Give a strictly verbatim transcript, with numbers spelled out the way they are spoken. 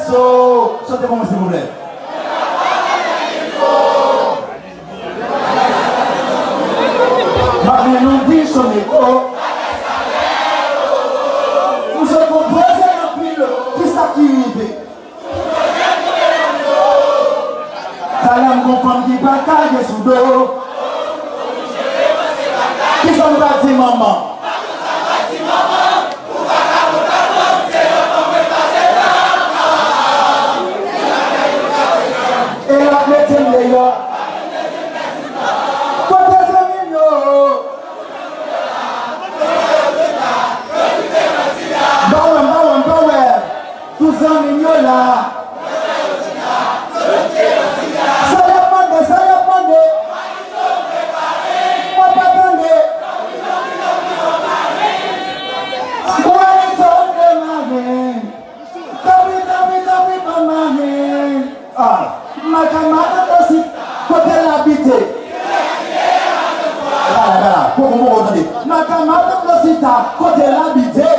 Chante pou mwen, silvouplè. M ap mennen nou di Soneco. M sot konpoze anpil, kisa ki rive? Talè m gon fanm ki pa kache sou do. Kisa m ta di manman? E l ap mete m deyò. Kote zanmi m yo? Ba wè m, ba wè m, ba wè. Tout zanmi m yo la. Sa y ap mande, sa y ap mande? Mwen pa tande. Ou anito prepare. Tanpri, tanpri, tanpri, ban m mare. Ah, Makama Tandosita, kote l abite? Gala, gala, poko, poko tande. Makama Tandosita, kote l abite?